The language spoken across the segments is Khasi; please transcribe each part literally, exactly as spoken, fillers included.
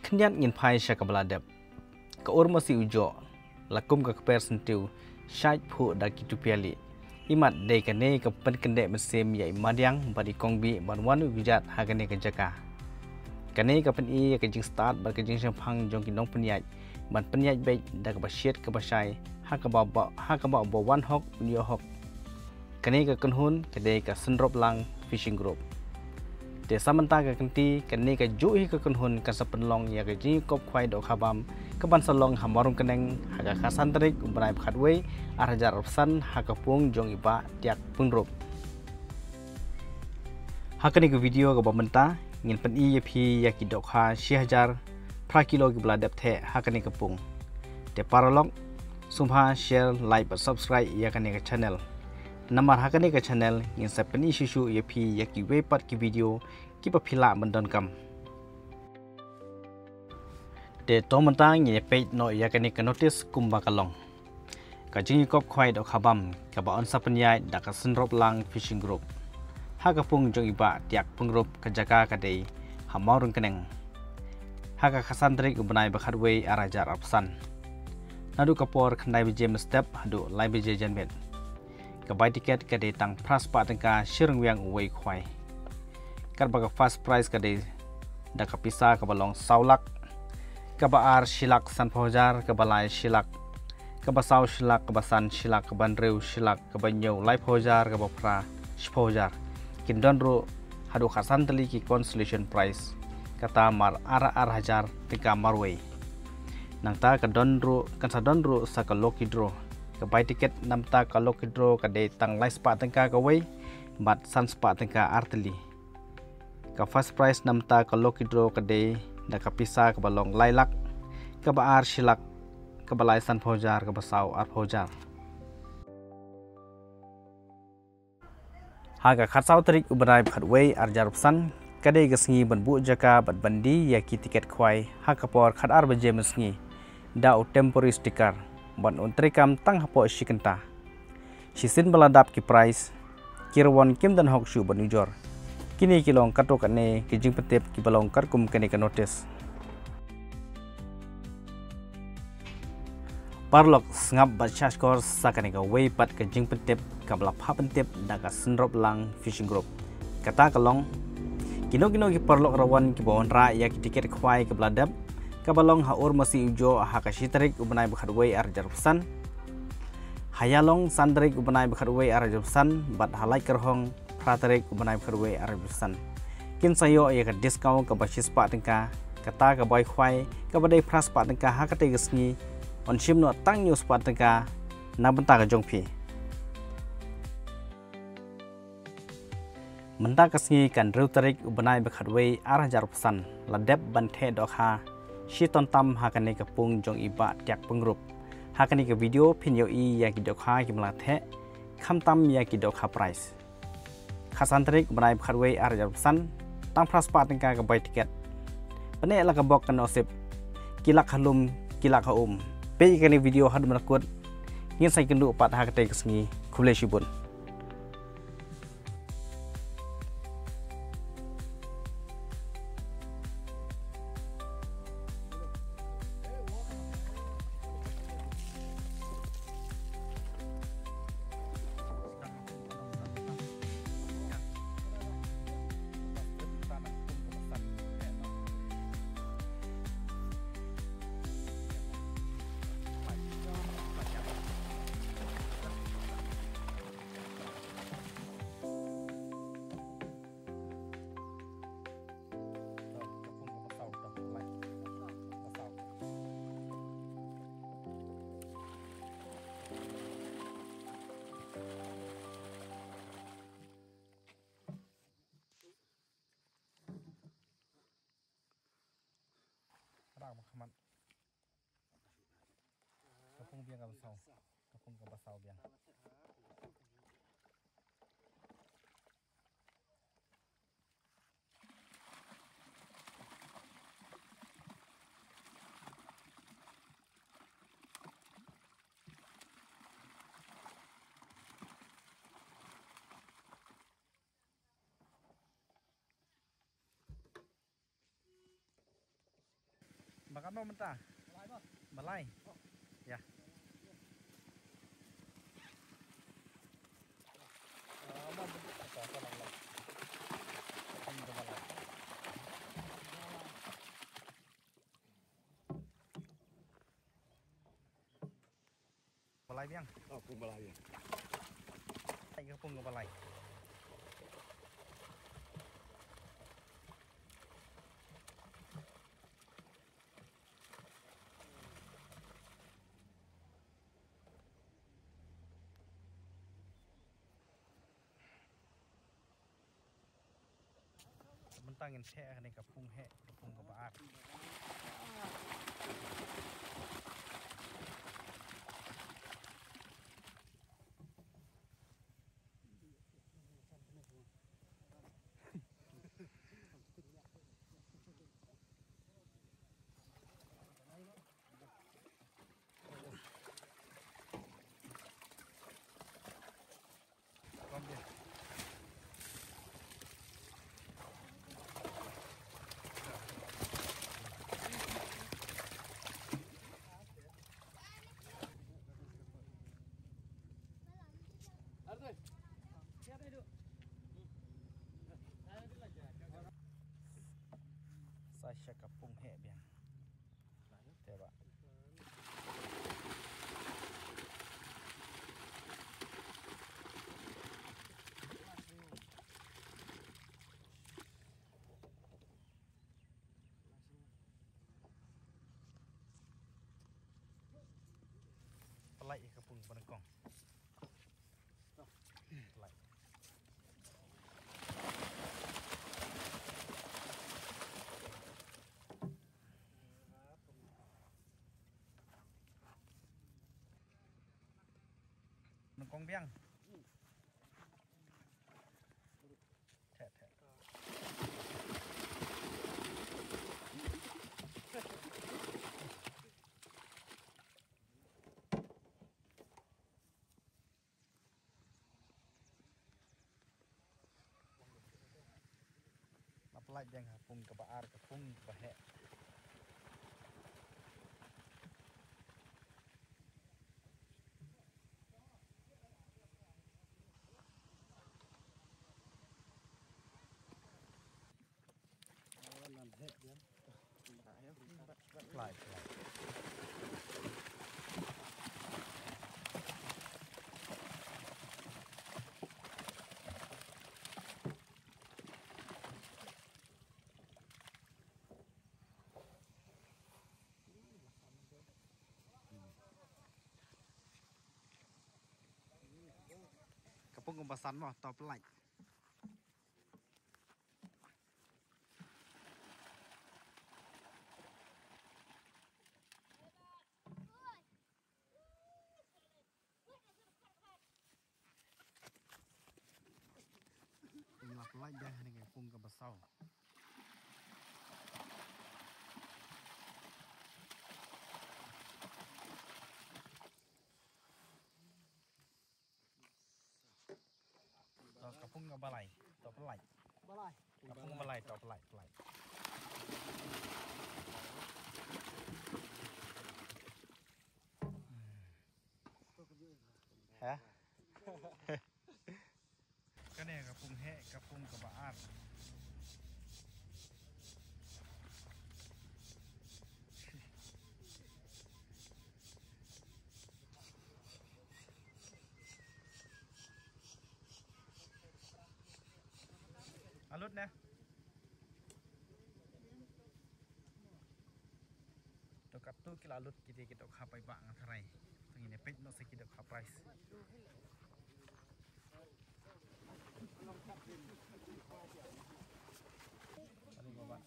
Khyndiat ngin phai sha kaba la dep. Ka Urmasi Ujoh, la kum ka kper syntiew, shait phuh da ki tupia lieh. Imat dei kane ka pynkyndeh mynsiem ïa i Madiang bad i Kongbih ban wan u kjat ha kane ka jaka. Kane ka pyni ïa ka jingstad bad ka jingshemphang jong ki nongpynïaid ban pynïaid beit da kaba shit kaba shai ha kaba ba, ha kaba ba wan hok ban ïoh hok. Kane ka kynhun ka dei ka Synroplang Fishing Group. Te sa mynta ka kynti kane ka juh hi ka kynhun kan sa pynlong ïa ka jingïakop khwai dohkha bam kaban sa long ha Mawryngkneng ha ka khatsan tarik u bnai ba khatwei ar hajar arphew san ha ka pung jong i Bah Tiak Pyngrope. Ha kane ka video kaba mynta ngin pyni ïa phi ïa ki dohkha shi hajar phra kilo kiba la dep theh ha kane ka pung. Te paralok, sngewbha share, like bad subscribe ïa kane ka channel. Namar ha kane ka channel ngin sa pyni shuh shuh ïa phi ïa kiwei pat ki video kiba phi lah ban donkam. Te to mynta ngin ïa peit noh ïa kane ka notice kumba ka long. Ka jingïakop khwai dohkha bam kaba yn sa pynïaid da ka Synroplang Fishing Group ha ka pung jong i Bah Tiak Pyngrope, ka jaka ka dei ha Mawryngkneng ha ka khatsan tarik u bnai ba khatwei ar hajar arphew san. Naduh ka por khyndai baje mynstep haduh lai baje janmiet. Ka bai tiket ka dei tang phra spah tyngka shi ryngwiang uwei khwai. Katba ka first prize ka dei da ka pisa kaba long saw lak, kaba ar shi lak sanphew hajar, kaba lai shi lak, kaba saw shi lak, kaba san shi lak, kaba hynriew shi lak, kaba hynñiew laiphew hajar, kaba phra shiphew hajar. Kin don ruh haduh khatsan tylli ki consolation prize, kata mar ar ar hajar tyngka marwei. Nangta ka don ruh, kan sa don ruh sa ka lucky draw. Ka bai tiket namar ka lucky draw ka dei tang lai spah tyngka kawei bad san spah tyngka artylli. Ka first prize namar ka lucky draw ka dei da ka pisa kaba long lai lak, kaba ar shi lak, kaba lai sanphew hajar, kaba saw arphew hajar. Ha ka khatsaw tarik u bnai ba khatwei ar hajar arphew san ka dei ka sngi ban buh jaka bad ban die ïa ki tiket khwai ha ka por khatar baje mynsngi da u temporary sticker ban un treikam tang hapoh shi kynta. Shisien ba la dap ki prize, ki rawon kim don hok shuh ban ujor. Kine ki long katto katne ki jingpyntip kiba long katkum kane ka notice. Paralok, sngap bad shahshkor sa kane kawei pat ka jingpyntip kaba la phah pyntip da ka Synroplang Fishing Group. Kata ka long, kino kino ki paralok rawon kiba wanrah ïa ki tiket khwai kaba la dep, kaba long ha Urmasi Ujoh ha ka shi tarik u bnai ba khatwei ar hajar arphew san, ha Ïalong san tarik u bnai ba khatwei ar hajar arphew san bad ha Laitkyrhong phra tarik u bnai ba khatwei ar hajar arphew san, kin sa ïoh ïa ka discount kaba shi spah tyngka. Kata ka bai khwai kaba dei phra spah tyngka ha katei ka sngi yn shim noh tang hynñiew spah tyngka na bynta ka jong phi. Mynta ka sngi ka hynriew tarik u bnai ba khatwei ar hajar arphew san la dep ban theh dohkha shi ton tam ha kane ka pung jong i Bah Tiak Pyngrope. Ha kane ka video phin ïohi ïa ki dohkha kiba la theh, khamtam ïa ki dohkha prize. Khatsan tarik u bnai ba khatwei ar hajar arphew san, tang phra spah tyngka ka bai tiket. Pyneh la ka bok ka nusip, ki lak ha lum, ki lak ha um. Peit ïa kane ka video haduh ban da kut. Ngin sa ïakynduh pat ha katei ka sngi. Khublei shibun. Ka pung biang kaba saw. Ka pung kaba saw biang. Makan mo mynta? Balai mo? Balai. Ya. Ah, mo mynta ka sa lang lang. Ini ka balai. Balai biang. Oh, pung balai biang. Ai ka pung ka balai. Mynta ngin theh kane ka pung heh, ka pung kaba ar. Sa sha ka pung heh biang. Te ba. Pynlait ïa ka pung ba nyngkong. Pynlait. Nyngkong biang. Theh, theh. Nga pynlait biang ha pung kaba ar, ka pung kaba heh. Pynlait, pynlait. Ka pung kumba san mo, to pynlait. Ngi la pynlait biang hangne ka pung kaba saw. To ka pung kaba lai, to pynlait. Balai. Ka pung kaba lai, to pynlait, pynlait. Ha? Kane ka pung heh, ka pung kaba ar. Alut ne. To katto ki la lut kiti ki dohkha paidbah nga tharai. To ngin ïa peit noh sa ki dohkha prize. Aduh, Baba.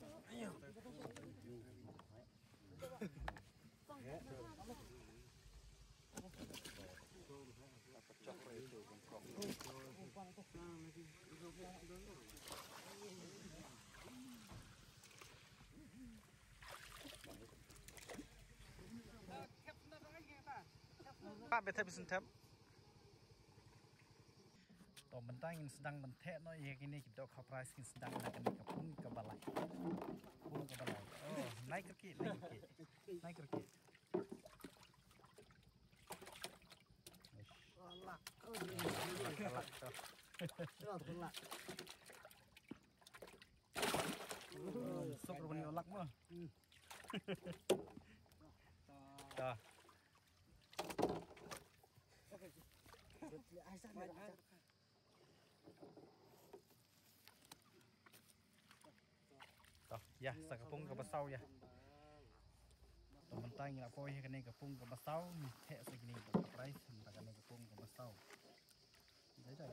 Ah, bete bisin tem. To mynta ngin sdang ban theh noh ïa kine ki dohkha prize, ngin sdang na kane ka pung kaba lai. Pung kaba lai. Oh, nai kyrkieh, nai kyrkieh. Nai kyrkieh. Ish. Lak, lak, lak, to. Lak, lak. Oh, sok ruh ban ïoh lak mo. Hmm. To. To, ïa, sa ka pung kaba saw ïa. To, mynta ngi la poi ha kane ka pung kaba saw, ngi theh sa kine ki dohkha prize, mynta kane ka pung kaba saw. Ïa, ïa, ïa.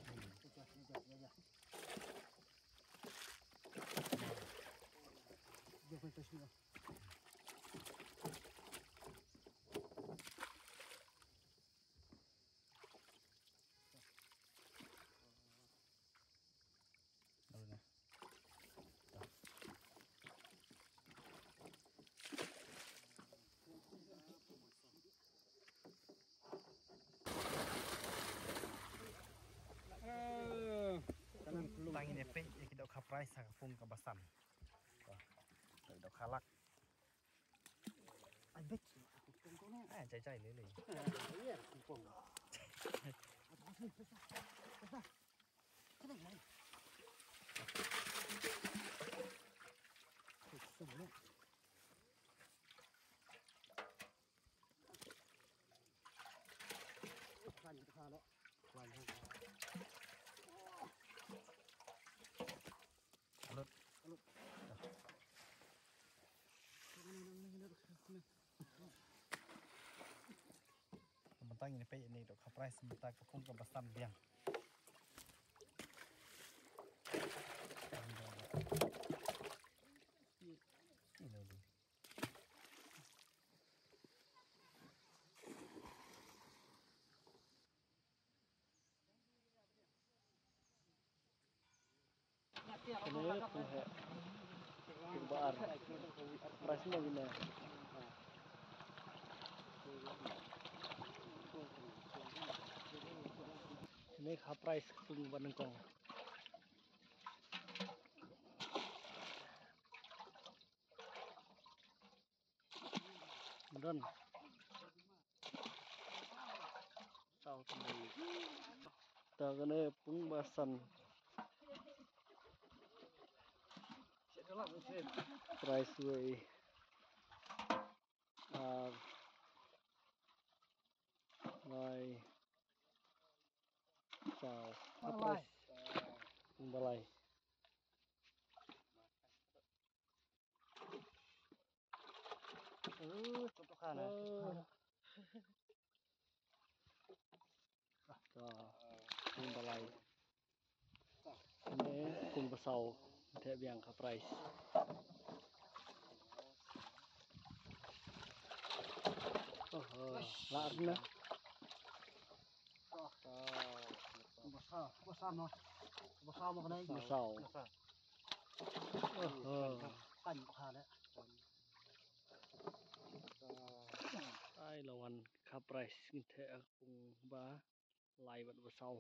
Tang ine peit ïa ki dohkha prize ha ka pung kaba san. Dohkha lak. Ai bet. Ah, jai jai lele. Ah, iya, kumpung. Kena mai. Kumpung. Kan kita lo. Kan. Alut. Alut. Mynta ngin peit ïa kine ki dohkha prize, mynta ka pung kaba san biang. Ine dei. Kane pung heh. Pung ba ar. Prize mo kine. Kane ka prize ka pung ba nyngkong. Don. Tau tang dei. Ta kane pung ba san. Prize wei. Ar. Lai. Tau. Ba lai. Pung ba lai. Ơ, to to khana. To, pung ba lai. Kane pung ba saw, theh biang ka prize. Oh, oh, lah na. Ba saw, ba saw mo. Ba saw mo kane. Ba saw. Ba saw. Oh, oh. Kan ko ha le. Ai la wan ka prize ngi theh pung ba lai bad ba saw.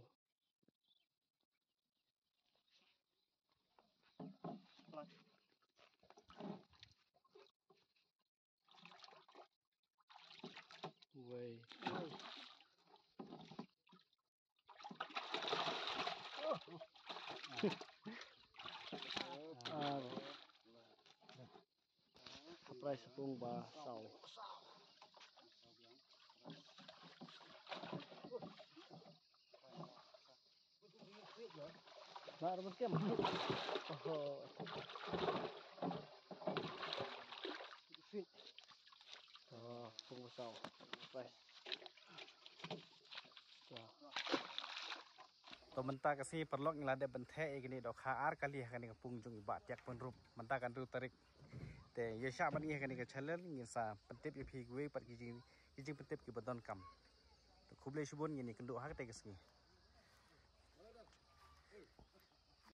Wei. Ar. Ka prize pung ba saw. Nar ban kem. Oho. Fit. Oh, pung ba saw. Prize. To. To mynta ka sngi paralok ngi la dep ban theh ïa kine dohkha ar kali ha kane ka pung jong i Bah Tiak Pynrup. Mynta ka hynriew tarik. Te ïa shah ban ïa kane ka channel ngin sa pyntip ïa phi kiwei pat ki jing, ki jingpyntip kiba donkam. To khublei shibun, ngin ïa kynduh ha kata ka sngi.